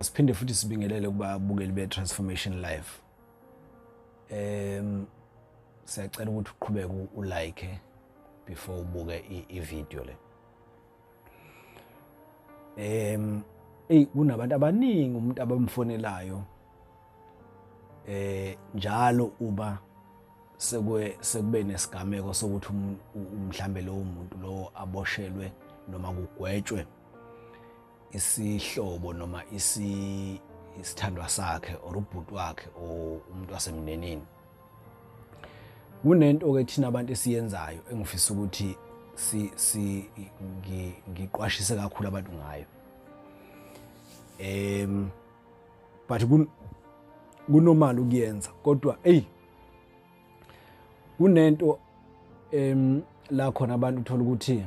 Siphinde futhi sibingelele kubabukeli be-Transformation Live. Siyacela ukuthi uqhubeke u-like before ubuke i-video le. Ey kunabantu abaningi umuntu abamfonelayo njalo uba sekwe sekube nesigameko sokuthi mhlambe lowo muntu lowo aboshelwe noma kugwetshwe isihlobo noma isithandwa sakhe or ubhuti wakhe or umuntu wasemndenini. Kunento ke thina abantu esiyenzayo engifisa ukuthi si si ngiqwashise kakhulu abantu ngayo. But kunormal ukuyenza, kodwa ey kunento la khona abantu uthola ukuthi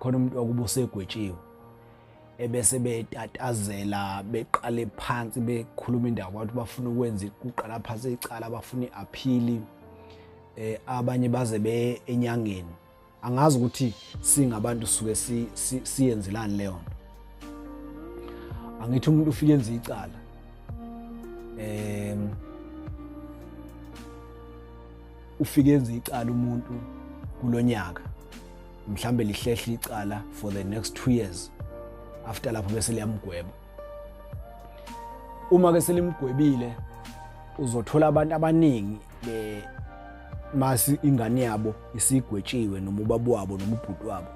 khona umuntu wakubo usegwetshiwe ebese betatazela beqale phansi bekhuluma indaba abantu bafuna ukwenza kuqala phansi icala, bafuna i-appeal, abanye baze be enyangeni. Angazi ukuthi singabantu suke siyenzelani leyo nto. Angithi umuntu ufike enze icala, ufike enze icala umuntu kulonyaka, mhlambe lihlehla icala for the next 2 years, after lapho bese liyamgweba. Uma ke selimgwebile uzothola abantu abaningi be masi ingane yabo isigwetshiwe noma ubaba wabo noma ubhuti wabo,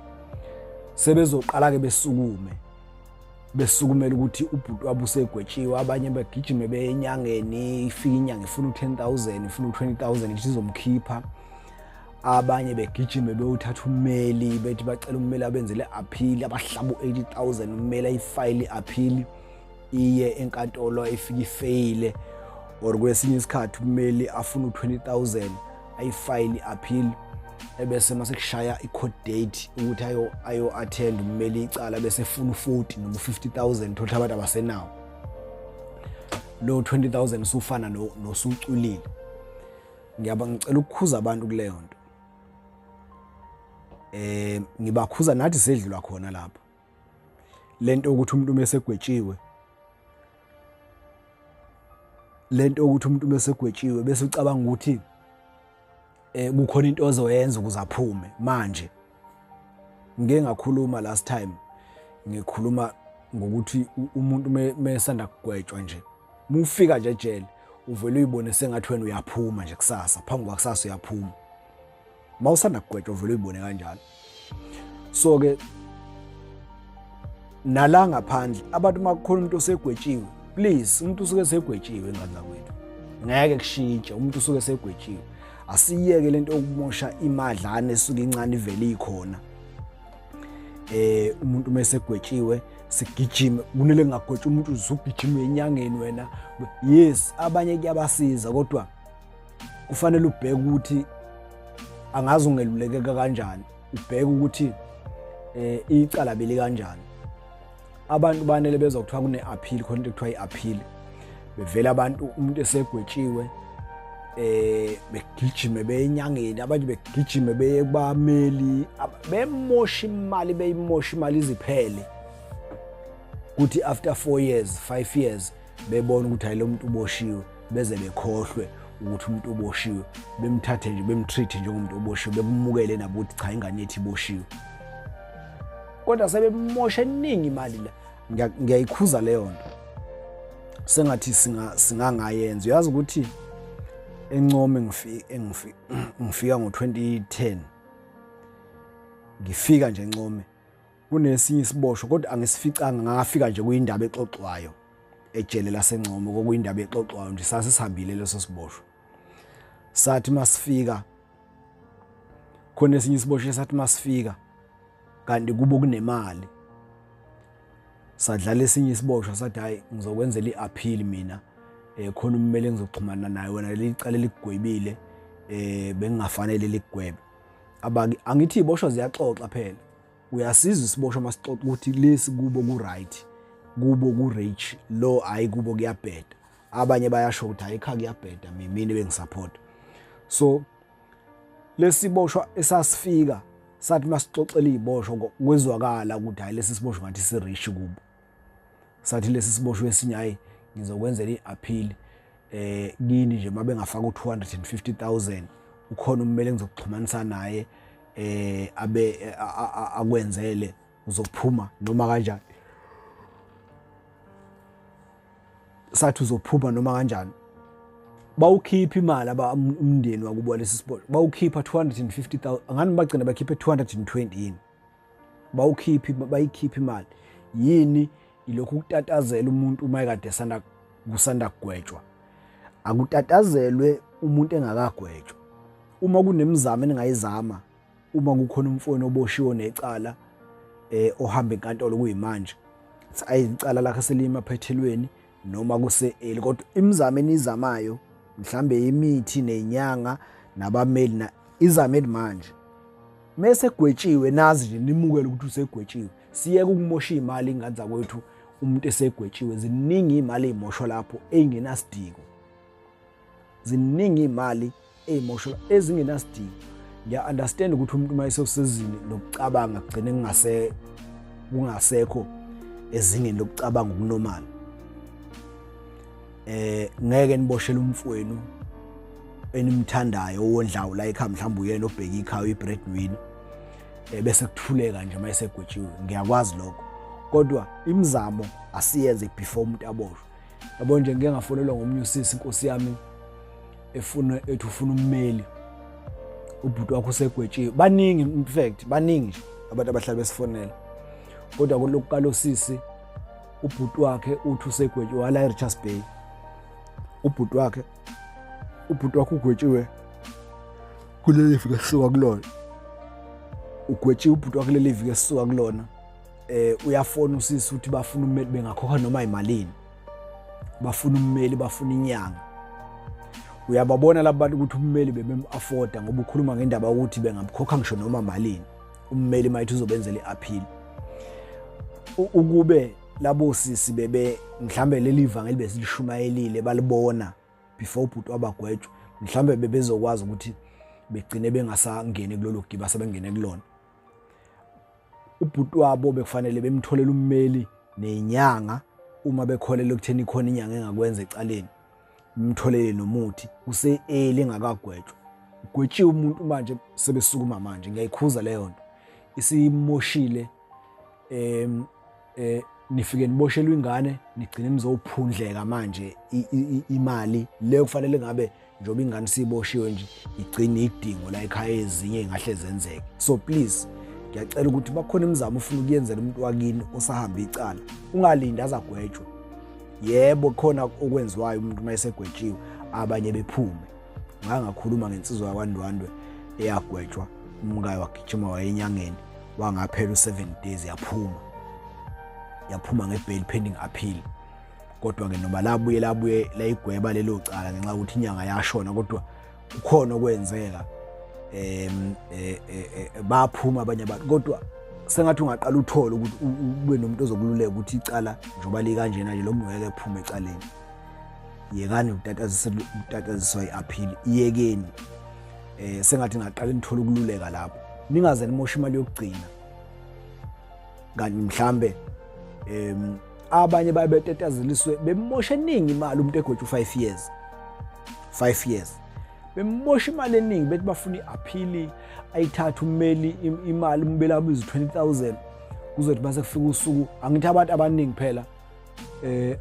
sebezoqala ke besukume besukumela ukuthi ubhuti wabo usegwetshiwe. Abanye begijime beye enyangeni, ifike inyanga ifuna u-10,000, ifuna u-20,000 ithi izomkhipha. Abanye begijime beyothatha ummeli, bethi bacela ummeli abenzele appeal, abahlaba u-80,000 ummeli ayifayile i-appeal, iye enkantolo ifike ifeyile. Or kwesinye isikhathi ummeli afuna u-20,000 ayifayile i-appeal, ebese mase kushaya i-court date ukuthi ayo attend ummeli icala, bese efuna u-40 noma u-50,000. Thola abantu abasenawo lo 20,000 usufana nosuculile. Ngiyaba ngicela ukukhuza abantu kuleyo nto. Ngibakhuza nathi sedlula khona lapho. Lento ukuthi umuntu mesegwetshiwe, lento ukuthi umuntu mesegwetshiwe bese ucabanga ukuthi kukhona into ozoyenza ukuze aphume. Manje ngike ngakhuluma last time, ngikhuluma ngokuthi umuntu mesanda kugwetshwa nje, mufika nje ejele uvele uyibone sengathi wena uyaphuma nje kusasa, phambi kwakusasa uyaphuma. Mawusanda kugwetshwa uvele uyibone kanjalo. So ke nala ngaphandle abantu makukhona umuntu osegwetshiwe, please, umuntu usuke esegwetshiwe ingane zakwethu, ngeke kushintshe, umuntu usuke esegwetshiwe. Asiyeke lento yokumosha imadlana esuke incane ivele ikhona. Umuntu mesegwetshiwe sigijime, kunele ngagwetshwa umuntu uzugijima enyangeni wena. Yes, abanye kuyabasiza, kodwa kufanele ubheke ukuthi angazi ungelulekeka kanjani, ubheke ukuthi icala beli kanjani. Abantu banele bezwa kuthiwa kune appeal, khona into ekuthiwa i-appeal, bevela abantu umuntu esegwetshiwe begijime beye enyangeni, abanye begijime beye kubameli, bemosha imali, beyimosha imali iziphele, kuthi after 4 years 5 years bebona ukuthi hayi lo muntu uboshiwe, beze bekhohlwe ukuthi umuntu uboshiwe, bemthathe nje bemtreat njengomuntu oboshiwe, bekumukele nabo ukuthi cha ingane yethu iboshiwe, kodwa sebemosha eningi imali la. Ngiyayikhuza leyo nto, sengathi singangayenza. Uyazi ukuthi eNcome ngifika ngo-2010, ngifika nje eNcome kunesinye isiboshwa, kodwa angisificanga, ngafika nje kuyindaba exoxwayo ejele laseNcome, kokuyindaba exoxwayo nje, sase sihambile leso siboshwa. Sathi masifika khona esinye isiboshwa, sathi masifika kanti kubo kunemali, sadlala esinye isiboshwa sathi hayi ngizokwenzela i-appeal mina, khona ummeli engizoxhumana naye, wena leli cala elikugwebile bengingafanele likugwebe. Abaki angithi iboshwa ziyaxoxa phela, uyasizwa isiboshwa masixoxa ukuthi lesi kubo ku right, kubo ku rich, lo hayi kubo kuyabheda. Abanye bayasho ukuthi hayi ekhaya kuyabheda, mina bengisupport. So lesiboshwa esasifika sathi masixoxela iziboshwa kwezwakala ukuthi hayi lesi siboshwa ngathi si rich kubo. Sathi lesi siboshwe esinye, hayi, ngizokwenzela i-appeal kini nje mabengafaka u-250,000, ukhona ummeli engizokuxhumanisa naye abe akwenzele, uzophuma noma kanjani. Sathi uzophuma noma kanjani. Bawukhipha imali aba umndeni wakubo lesi siboshwa, bawukhipha 250,000, angani bagcina bakhiphe 220 yini, bawukhiphi bayikhipha imali yini. Ilokhu ukutatazela umuntu uma ekade sanda kusanda kugwetshwa. Akutatazelwe umuntu engakagwetshwa. Uma kunemizamo eningayizama, uma kukhona umfowenu oboshiwe necala ohamba enkantolo kuyimanje, ayicala lakhe selimaphethelweni noma kuse-early, kodwa imizamo enizamayo mhlambe imithi nenyanga nabameli na izameni manje mese gwetshiwe, nazi nje nimukele ukuthi usegwetshiwe. Siyeke ukumosha imali ingane zakwethu umuntu esegwetshiwe. Ziningi imali eyimoshwa lapho eyingenasidingo, ziningi imali eyimoshwa ezingenasidingo. Ngiya-understand ukuthi umuntu uma esesezini lokucabanga kugcine kungasekho ezingeni lokucabanga okunormal. Ngeke niboshele umfowenu enimthandayo owondlayo la ekhaya, mhlawumbe uyena obheka ikhaya, uyi-breadwinner, bese kuthuleka nje uma esegwetshiwe. Ngiyakwazi lokho, kodwa imizamo asiyenze before umuntu aboshwe. Yabo nje, ngike ngafonelwa ngomunye usisi, inkosi yami, efuna, ethi ufuna ummeli, ubhuti wakho usegwetshiwe. Baningi, in fact baningi nje abantu abahlala besifonela, kodwa kulokhu kalosisi ubhuti wakhe uthi usegwetshiwe wala eRichards Bay. Ubhuti wakhe ugwetshiwe kuleli viki esisuka kulona, ugwetshiwe ubhuti wakhe kuleli viki esisuka kulona. Uyafona usisi uthi bafuna ummeli, bengakhokha noma imalini, bafuna ummeli, bafuna inyanga. Uyababona laba bantu ukuthi ummeli bebem-afforda, ngoba ukhuluma ngendaba yokuthi bengamkhokha ngisho noma malini ummeli mayithi uzobenzela i-appeal. Ukube labo sisi bebe mhlambe leli vangeli besilishumayelile balibona before ubhuti wabagwetshwa, mhlambe bebezokwazi ukuthi begcine bengasangeni kulolu giba sebengene kulona. Ubhuti wabo bekufanele bemtholele ummeli nenyanga, uma bekholelwa ekutheni ikhona inyanga engakwenza ecaleni, bemtholele nomuthi kuse-early engakagwetshwa. Ugwetshiwe umuntu manje sebesukuma manje, ngiyayikhuza leyo nto isimoshile. Nifike niboshelwe ingane, nigcine nizophundleka manje imali leyo kufanele ngabe njengoba ingane siboshiwe nje igcine idingo la ekhaya, ezinye ingahle zenzeke. So please, ngiyacela ukuthi bakhona imizamo ufuna ukuyenzela umuntu wakini osahamba icala, ungalindi azagwetshwe. Yebo, khona okwenziwayo umuntu uma esegwetshiwe, abanye bephume. Ngake ngakhuluma ngensizwa yakwaNdwandwe eyagwetshwa, umkayo wagijima waye enyangeni, wangaphela u-7 days yaphuma, yaphuma nge-bail pending appeal. Kodwa-ke noma labuye layigweba lelo cala ngenxa yokuthi inyanga yashona, kodwa kukhona okwenzeka, baphuma abanye abantu. Kodwa sengathi ungaqala uthole ukuthi ube nomuntu ozokululeka ukuthi icala njengoba likanjena nje, lo muntu ngeke ephume ecaleni. Yekani ukutataziswa i-appeal, iyekeni. Sengathi ngaqala nithole ukululeka lapho, ningaze nimoshe imali yokugcina. Kanti mhlambe abanye baye betatazeliswe bemosha eningi imali, umuntu egwetshwa u5 years, 5 years, bemosha imali eningi, bethi bafuna i-appeal, ayithathe ummeli imali, ummeli abiza 20000, kuzothi base kufika usuku. Angithi abantu abaningi phela,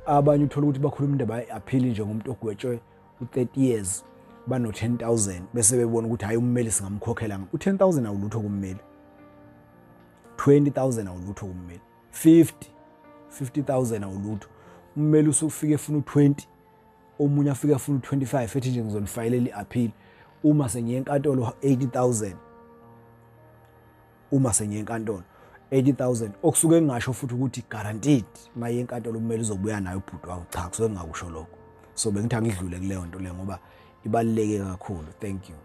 abanye uthola ukuthi bakhuluma indaba ye-appeal nje ngomuntu ogwetshwe u-30 years, bano 10000, bese bebona ukuthi hayi, ummeli singamkhokhela. U-10000 awulutho kummeli, 20000 awulutho kummeli, 50 50000 awulutho. Ummeli usufika efuna u20, omunye afike afuna u25, ethi nje ngizonifayilela i-appeal uma sengiye enkantolo 80000, uma sengiye enkantolo 80000, okusuke ngingasho futhi ukuthi guaranteed maye enkantolo ummeli uzobuya nayo ubhuti wakho. Cha, kusuke ngingakusho lokho. So bengithi angidlule kuleyo nto leyo ngoba ibaluleke kakhulu. Thank you.